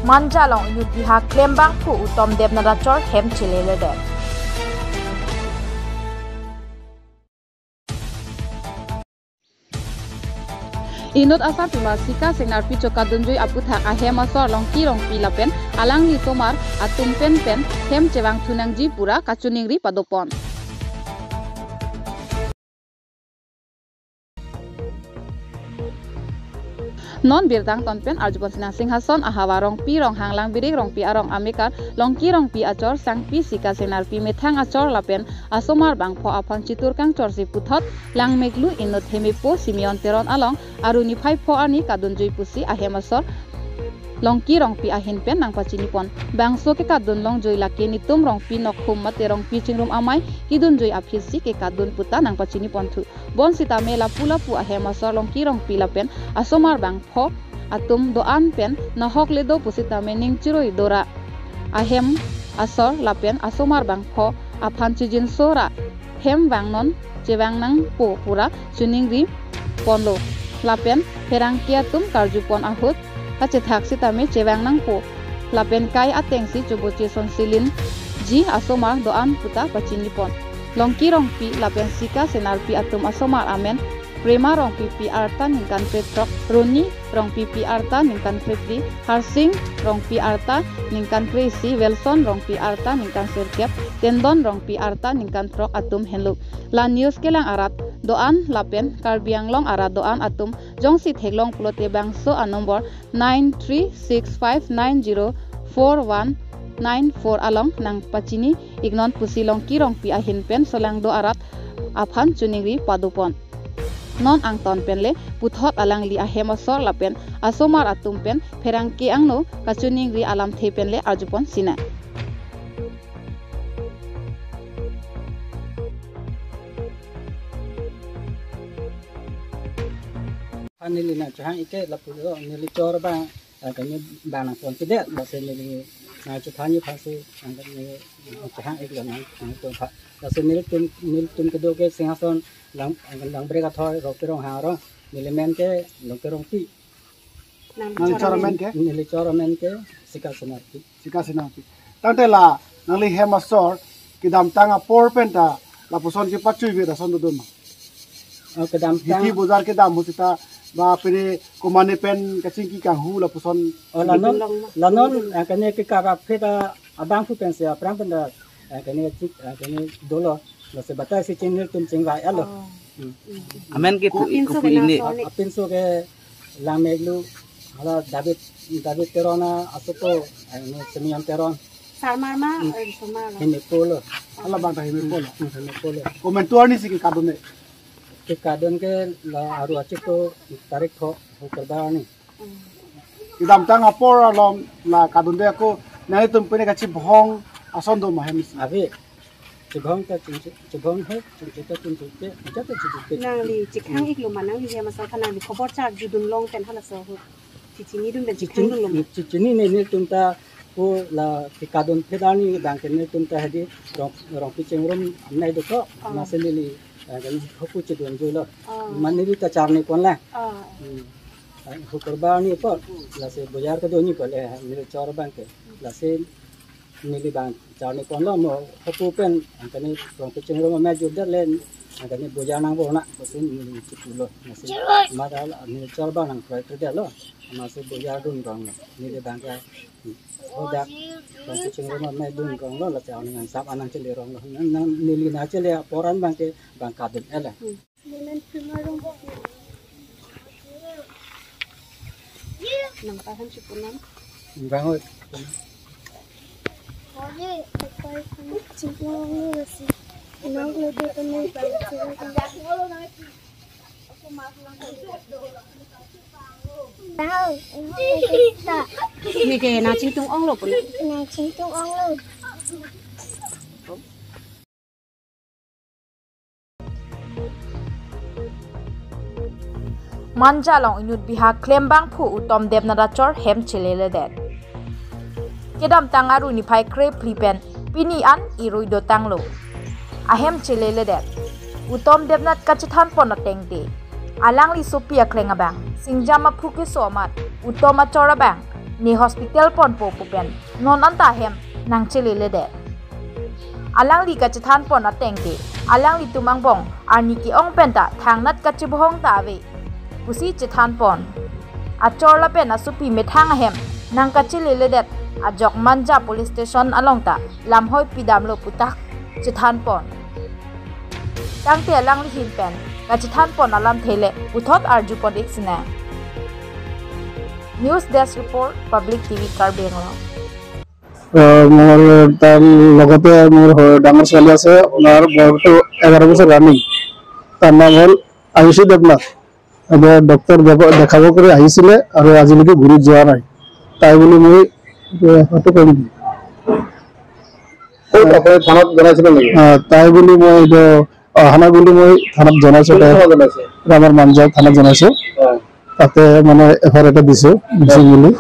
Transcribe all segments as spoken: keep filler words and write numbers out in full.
Manja along inut bihak klembangphu Uttom Debnath achor hem cheleledet. Inut asarpimar Sika Sengnarpi chokadunjui aputhak ahem asor Longki Rongpi lapen alangli asomar atum pen pen hem chevangthu nangji pura kachiningri padopon. Non birta angton pen arjupon sinang Singhason ahavar Rongpi Ronghang Langbirik Rongpi arong amekar Longki Rongpi achor Sangpi Sika Sengnarpi methang achor lapen asomar bangpho aphan chitur kangchorsi puthot langmeklu inut hemepo Simeon Teron along aru niphai pho arni kadunjui pusi ahem asor Longki Rongpi ahin pen nangpachinipon. Bangso kekadun longjui lake netum Rongpi Nokhum mate Rongpi Chingrum amei kedunjui aphi si kekadun puta nangpachiniponthu. Bonsitame lapu lapu ahem asor Longki Rongpi lapen asomar bangpho atum do-an pen nahok ledo pusitame ning chirui dora ahem asor lapen asomar bangpho aphan chijinso ra hem vangnon chevang nangpo pura chiningri ponlo lapen pherangke atum karjupon ahut kachethak sitame chevang nangpo lapen kai atengsi choboche sonsilin ji asomar do-an puta pachinipon. Longki Rongpi lapen Sika Sengnarpi atum asomar amen Prema Rongpipi arta ningkan krethrok, Roni Rongpipi arta ningkan krephli, Harsing Rongpi arta ningkan kreisi, Wilson Rongpi arta ningkan sirkep, Tendon Rongpi arta ningkan throk atum henlo. La news kelang arat do-an lapen Karbi Anglong arat do-an atum jongsi theklong pulote bangso anombor nine three six five nine zero four one nine four along nangpachini iknon pusi Longki Rongpi ahin pen solangdo arat aphan chiningri padopon. Non angton penle puthot alangli ahem asor lapen asomar atum pen pherangke angno kachiningri alamthe penle arjupon sinang. Neli nangchehang ik ke lapu lo, neli chor abang, eh, kami abang nangpon kedet, lasi neli nangchethan ni aphansi, eh, kami nangchehang ik lo nang, nangpon pha. Lasi nelitum, nelitum kedo ke Singhason lang, Langbirik athoi, Rongpi Ronghang arong, neli men ke Longki Rongpi. Nang chor amen ke? Neli chor amen ke Sika Sengnarpi. Sika Sengnarpi. Tangte la nangli hem asor kedamtang apor penta lapuson kepachui vit ason dodun ma? Oh, kedamtang. Hithi bojar kedam ho seta ba pini komane pen kachingki kanghu lapuson. Oh, la non, la non, eh, kene ke karap pheta abangphu pensi aphrang penta, eh, kene chik, eh, kene dolo. Lasi batai si ching nelitum chingvai alo. Oh. Hmm. Amen ke pu, apinso pu ke ini. Nang son ni. Apinso ke langmeklu hala David, David Teron asopo, eh, ini Simeon Teron. Sarmar ma, hmm, eh, sarmar ma. Hemepo lo. Hala bang ta hemepo lo. Hmm, hemepo lo. Komentuar ni si kekadun ne. Kekadun ke la aru achiklo tarik throk Hukurbar arni. Kedamtang apor along la kadunde ako nangtum pine kachibhong ason do ma hem si. Ave. Chibhong ta chingchi, chibhong he, chingchi ta chingchi ke, chingchi ta chingchi ke. Nangli chikhang iklo ma nangli hem asor aphan nangli khobor charjudun long pen halaso ahut. Chichinidun pen chikhang dunlo ma. Chichini, chichini ne nelitum ta ko la kekadun phedani bang ke nelitum ta hedi Rong, Rongpi Chingrum amei do ko, ah, masi neli, eh, kan hopu chedunjui lo. Ah. Mane neli ta charni pon la. Ah. Hmm. Hukurbar arni apot, lasi bojar kedo ni apot le, neli chor abang ke. Lasi neli bang charni ponlo mo hopu pen, angkani Rongpi Chingrum amei jutdet le, angkani bojar nangborna, pusi neli chipulo. Lasi mada neli chor abang nangkroi kredetlo, lasi bojar dun rong, neli bang ke, hodak, Rongpi Chingrum amei dun ronglo, lasi aning ansap anang chele ronglo, nang, nang neli nangchele apor an bang ke, bang kadun ele. Nang tahan si punang. Bang oi. Nang le do tene. Tahu, ini ke nang Chingtung ong lo pun. Nang Chingtung ong lo. Manja along inut bihak klembangphu Uttom Debnath achor hem cheleledet. Kedamtang aru niphai krephli pen pini an irui dotanglo. Ahem cheleledet. Uttom Debnath kachethan pon atengte, alangli sopi akleng abang, singjam aphu keso amat, Uttom achor abang, ne hospital ponpo pu pen non anta hem nangcheleledet. Alangli kachethan pon ateng ke alanglitum angbong arni ke-ong penta thangnat kachebohong ta ave pusi chethan pon. Achor lapen asopi methang ahem nangkacheleledet ajok Manja Police Station along ta lamhoi pidamlo puta chethan pon. Tangte alangli ahin pen kachethan pon alamthe le puthot arju pon-ik sinang. News Desk Report, Public TV Karbi Anglong. আহ, মোৰ তাৰ লগতে মোৰ স-, ডাঙৰ ছোৱালী আছে, আপোনাৰ বয়সটো এঘাৰ বছৰ ৰানিং। তাৰ নাম হ'ল আয়ুষী দেৱনাথ। এতিয়া ডক্তৰ দেৱ-, দেখাব কৰি আহিছিলে আৰু আজিলৈকে ঘূৰি যোৱা নাই। তাই বুলি মই, এ, হয়তো কম। ক'ত আপুনি থানাত জনাইছিলে নেকি? আহ, তাই বুলি মই এইটো অহা নাই বুলি মই থানাত জনাইছো। কোন তাই থানাত জনাইছে? আমাৰ মাঞ্জা থানাত জনাইছো। হয়। তাতে মানে এফ আই আৰ এটা দিছো, দিছো হয়। বুলি।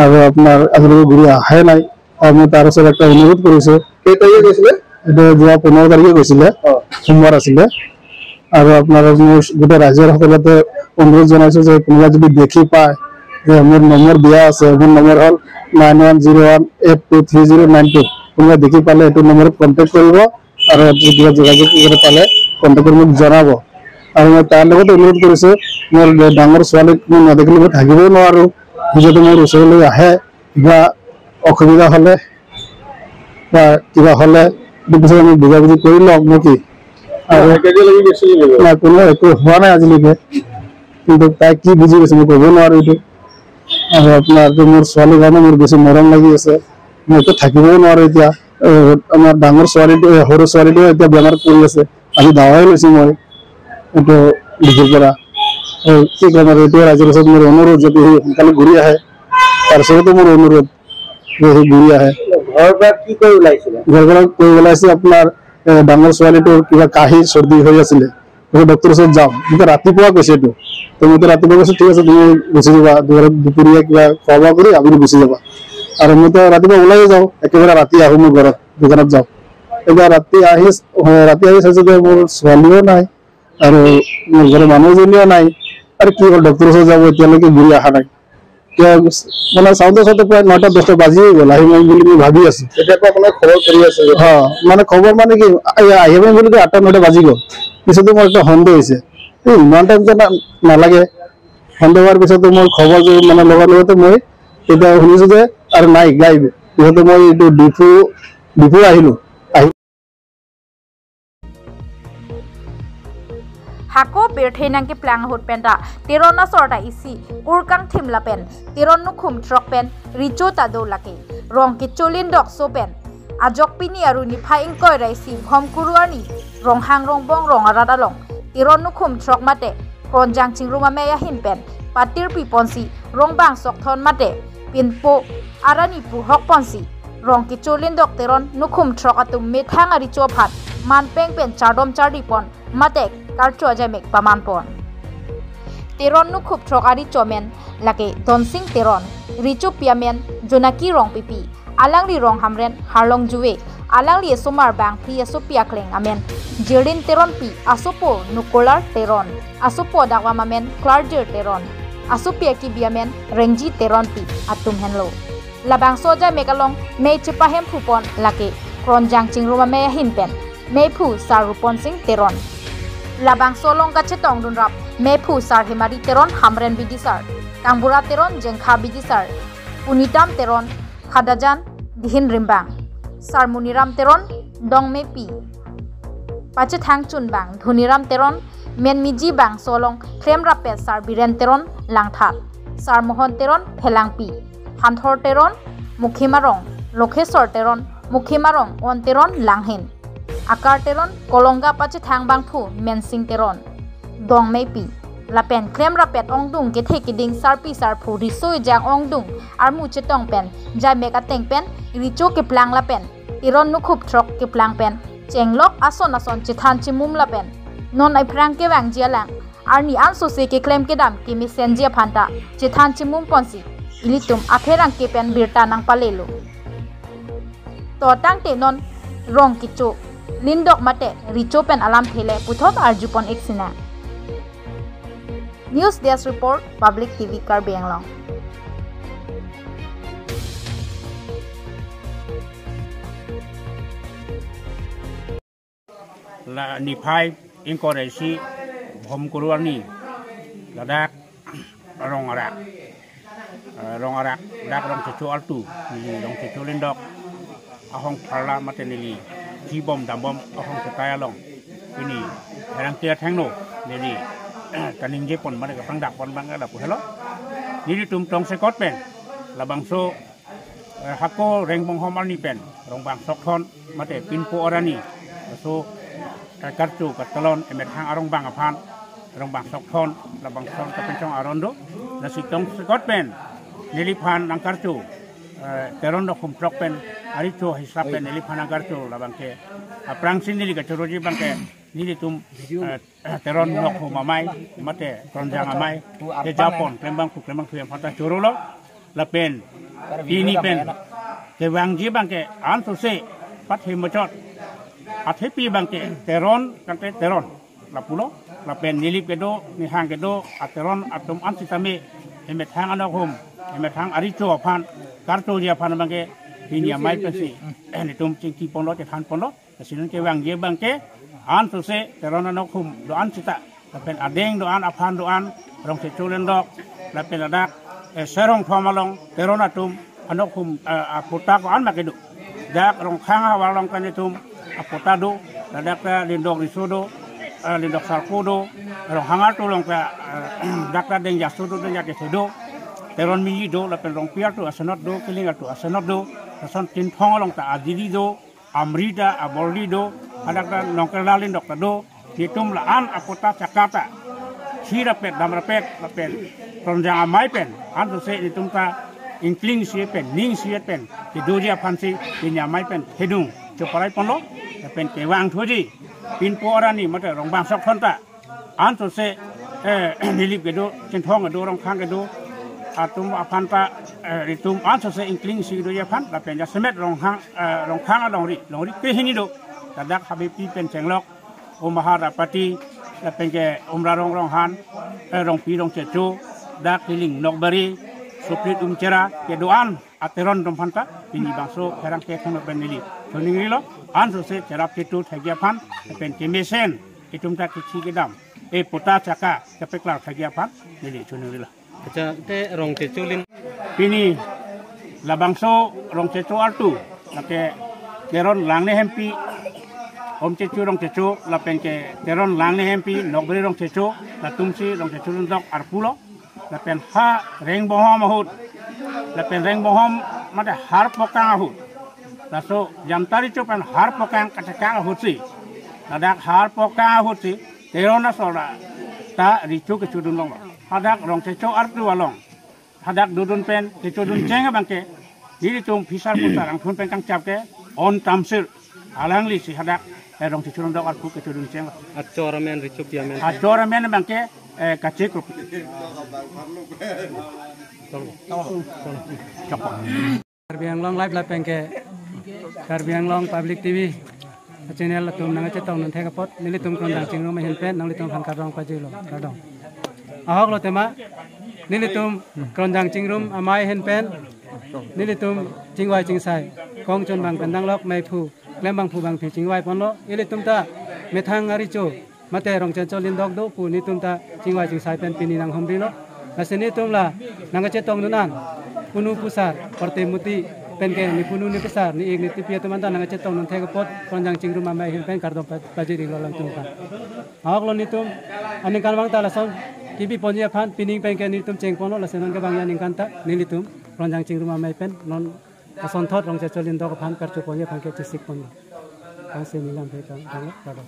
আৰু আপোনাৰ আজিলৈকে ঘূৰি অহাই নাই। আৰু মই তাৰ ওচৰত এটা অনুৰোধ কৰিছো। কেই তাৰিখে গৈছিলে? এইটো যোৱা পোন্ধৰ তাৰিখে গৈছিলে, অ। সোমবাৰ আছিলে। আৰু আপোনাৰ মই গোটেই ৰাইজৰ সকলোকে অনুৰোধ জনাইছো যে কোনোবা যদি দেখি পায়, যে মোৰ নম্বৰ দিয়া আছে, মোৰ নম্বৰ হ'ল nine one zero' one eight two three zero' nine two. কোনোবা দেখি পালে এইটো নম্বৰত কণ্টেক্ট কৰিব আৰু যদি কিবা যোগাযোগ কৰি পালে কণ্টেক্ট কৰি মোক জনাব। আৰু মই তাৰ লগতে অনুৰোধ কৰিছো, মোৰ ডাঙৰ ছোৱালীক মই নেদেখিলে মই থাকিবও নোৱাৰো, সি যাতে মোৰ ওচৰলৈ আহে, কিবা অসুবিধা হ'লে বা কিবা হ'লে এইটো পিছত আমি বুজাবুজি কৰি লওক নেকি। আৰু কাজিয়া লাগি গৈছিল নেকি? নাই, কোনো একো হোৱা নাই আজিলৈকে, কিন্তু তাই কি বুজি গৈছে মই ক'ব নোৱাৰো এইটো। আৰু আপোনাৰ এইটো মোৰ ছোৱালীৰ কাৰণে মোৰ বেছি মৰম লাগি আছে, মই এইটো থাকিবও নোৱাৰো এতিয়া। এ, আমাৰ ডাঙৰ ছোৱালীটো, এ, সৰু ছোৱালীটো এতিয়া বেমাৰ পৰি আছে, আজি দাৱাই লৈছো মই এইটো ডিগ্ৰীৰ পৰা। এ, কি ক'ম আৰু, এইটো ৰাইজৰ ওচৰত মোৰ অনুৰোধ, যদি সি সোনকালে ঘূৰি আহে, তাৰ ওচৰতো মোৰ অনুৰোধ যে সি ঘূৰি আহে। ঘৰৰ পৰা কি কৰি ওলাইছিলে? ঘৰৰ পৰা কৈ ওলাইছে আপোনাৰ, এ, ডাঙৰ ছোৱালীটোৰ কিবা কাহি চৰ্দি হৈ আছিলে, মই ডক্টৰৰ ওচৰত যাম, মোক ৰাতিপুৱা কৈছে এইটো। তো মইতো ৰাতিপুৱা কৈছো, "ঠিক আছে, তুমি গুচি যাবা, দুপৰীয়া, দুপৰীয়া কিবা খোৱা বোৱা কৰি আপুনি গুচি যাবা।" আৰু মইতো ৰাতিপুৱা ওলাইয়ে যাওঁ, একেবাৰে ৰাতি আহো মোৰ ঘৰত, দোকানত যাওঁ। এতিয়া ৰাতি আহি, হয়, ৰাতি আহি চাইছো যে মোৰ ছোৱালীও নাই আৰু মোৰ ঘৰৰ মানুহ এজনীও নাই। আৰু কি হ'ল, ডক্টৰৰ ওচৰত যাব, এতিয়ালৈকে ঘূৰি অহা নাই। কিয়, মানে চাওঁতে চাওঁতে প্ৰায় নটা দহটা বাজিয়ে গ'ল, আহিম আহিম বুলি মই ভাবি আছো। তেতিয়াৰ পৰা আপোনাৰ খবৰ কৰি আছে যে? অ, মানে খবৰ মানে কি, এই আহিম আহিম বুলি কৈ আঠটা নটা বাজি গ'ল। পিছতো মোৰ এটা সন্দেহ হৈছে, এই ইমান টাইম যে না-, নালাগে। সন্দেহ হোৱাৰ পিছতো মই খবৰ যে, মানে লগাৰ লগতে মই তেতিয়া শুনিছো যে আৰু নাই, গাইব। পিছতে মই এইটো ডিফু, ডিফু আহিলো। আহি Hako birthe nangkeplang ahut penta Teron asor ta isi kurkang thim lapen Teron nukhum throk pen recho ta do lake. Rong kecho lindok so pen ajok pini aru niphai ingkoi ra isi Bhomkuru arni Ronghang Rongbong rong arat along Teron nukhum throk mate Kronjang Chingrum Amei ahin pen patirpi ponsi Rongbang Sokthon mate pinpo arani purhok ponsi rong kecho lindok Teron nukhum throk atum methang arecho aphan manpeng pen chardom chardi pon mate karcho ajaimek paman pon. Teron nukhum throk arecho amen lake Donsing Teron, rechopi amen Jonaki Rongpipi, alangli rong Hamren Harlongjuve, alangli asomar bangphli, asopi akleng amen Jirin Teronpi, asopo Nukolar Teron, asopo adakvam amen Klarjir Teron, asopi akibi amen Rengji Teronpi atum henlo. Labangso ajaimek along mei chepahemphu pon lake Kronjang Chingrum Amei ahin pen meiphu Sar Rupon Sing Teron. Labangso along kachetongdun rap meiphu Sar Hemari Teron, Hamren bidisar, Kangbura Teron, Jengkha bidisar, Punitam Teron, Khadajan, Dihin Rimbang, Sar Muniram Teron, Dongmepi, pachethang chunbang Dhoniram Teron, menmiji bangso along klemrappet Sar Biren Teron, Langthat, Sar Mohon Teron, Phelangpi, Phanthor Teron, Mukhimarong, Lokhesor Teron, Mukhimarong, On Teron, Langhin, Akar Teron, Kolonga pachethang bangphu Mensing Teron, Dongmepi, lapen klemrappet ongdung kethe keding sarpi sarphu riso ejang ongdung armu chetong pen ajaimek ateng pen recho keplang lapen Teron nukhum throk keplang pen chenglok ason ason chethan chemum lapen non aphrang kevangji alang arni ansose keklem kedam kemesenji aphanta chethan chemum ponsi ilitum apherangke pen birta nangpalelo. To tangte non rong kecho lindok mate recho pen alamthe le puthot arju pon-ik sinang. News Desk Report, Public TV Karbi Anglong. La niphai ingkoi ra isi Bhomkuru arni ladak Rongarak, eh, Rongarak dak Rongchecho artu, neli Rongchecho Lindok ahong pharla mate neli chibom dambom ahong setai along pini pherangke athengno neli kaningjepon mate kapangdakpon abang lapu helo. Nelitum tongsekot pen labangso, eh, hako Rengbonghom arni pen Rongbang Sokthon mate Pinpo arni, laso, eh, karcho katalon emethang arongbang aphan Rongbang Sokthon labangso kapinchong aron do. Lasi tongsekot pen neliphan nangkarcho, eh, Teron Nokhum throk pen arecho hisap pen neliphan nangkarcho labangke aphrangsi neli kachoroji abangke nelitum, eh, Teron Nokhum Amei mate Kronjang Amei kejapon klembangphu klembangphu aphanta chorolo. Lapen pini pen kevangji abangke ansose pathe muchot, athepi abangke Teron tangte Teron lapulo. Lapen Nilip kedo, Nihang kedo aTeron atum ansitame emethang anokhum, emethang arecho aphan karchoji aphan abangke pini amei pensi nelitum chingkiponlo, chethanponlo. Lasi non kevangji abangke ansose Teron anokhum do-an sita, lapen adeng do-an, aphan do-an, Rongchecho Lindok, lapen ladak, eh, Serong Thom along Teron atum anokhum, eh, apatta ko-an ma kedo. Dak Rongkhang ahavar along pen itum apatta do, ladak ta Lindok Riso do, eh, Lindok Sarpo do, Ronghang artu along ta, eh, dak ta Dengja Aso do, Dengja Keso do, Teron Miji do, lapen Rongpi artu asenot do, Kiling artu asenot do, lason Chinthong along ta Adidi do, Amri ta, Abordi do, hadak ta Nongkerla Lindok ta do, nelitum la-an apatta chaka ta, si rapet, dam rapet, lapen Kronjang Amei pen ansose nelitum ta ingkling isi pen, ning isi pen kedoji aphansi pini amei pen thedung choparai ponlo, lapen kevang thuji Pinpo arni mate Rongbang Sokthon ta ansose, eh, Nilip kedo, Chinthong kedo, Rongkhang kedo atum aphanta, eh, nelitum ansose ingkling isi kedoji aphan, lapen jasemet Ronghang, eh, Rongkhang alongri, longri kehini do, ladak Habepi pen chenglok, Umahar Apati, lapen ke Umrarong Ronghan, eh, Rongpi Rongchecho, dak Kiling Nokbari, Suprit Umchera kedo-an aTeron atum aphanta pini bangso pherangke athengno pen neli choningrilo, ansose cherap chetu thekji aphan, lapen kemesen itum ta kithi kedam, eh, patta chaka kepeklar thekji aphan neli choningrilo. Acha, te Rongchecho Lin- Pini labangso Rongchecho artu, lake Teron Langne Hempi, Omchecho Rongchecho, lapen ke Teron Langne Hempi, Nokbari Rongchecho, latumsi Rongchecho Lindok arpulo, lapen ha Rengbonghom ahut, lapen Rengbonghom mate Harpokang ahut, laso Jamta Recho pen Harpokang kachekang ahutsi, ladak Harpokang ahutsi Teron asor ta recho kechodun longlo. Hadak Rongchecho artu along hadak dodun pen kechodun cheng abangke nelitum Phisar Kusar angthun pen kangchap ke On Tamsir alanglisi hadak, eh, Rongchecho Lindok arpu kechodun cheng. Achor amen, recho pi amen? Achor amen abangke, eh, Kachekropi. Chokpon. Karbi Anglong Live lapen ke Karbi Anglong Public T V channel atum nangkachetongdun thek apot nelitum Kronjang Chingrum ahin pen nanglitum aphan kardom pajirlo, kardom. Ahoklo tema, nelitum Kronjang Chingrum amei ahin pen nelitum chingvai chingsai, kongchon bang pen danglok, meiphu klembangphu bangphi chingvai ponlo. Ilitum ta methang arecho mate Rongchecho Lindok do pu nelitum ta chingvai chingsai pen pini nanghumrilo. Lasi nelitum la nangkachetongdun an, punu pusar, party muti pen ke ne punu ne pusar, ne ik ne tipi atum anta nangkachetongdun thek apot Kronjang Chingrum amei ahin pen kardom pa-, pajirlo alangtum aphan. Ahoklo nelitum aningkanvang ta lason kebi ponji aphan, pining pen ke nelitum chengponlo, lasi non kevangji aningkan ta nelitum Kronjang Chingrum amei pen non asonthot Rongchecho Lindok aphan karcho ponji aphan ke chesikponlo. Kangse neli lam phe kang, kang, kardom.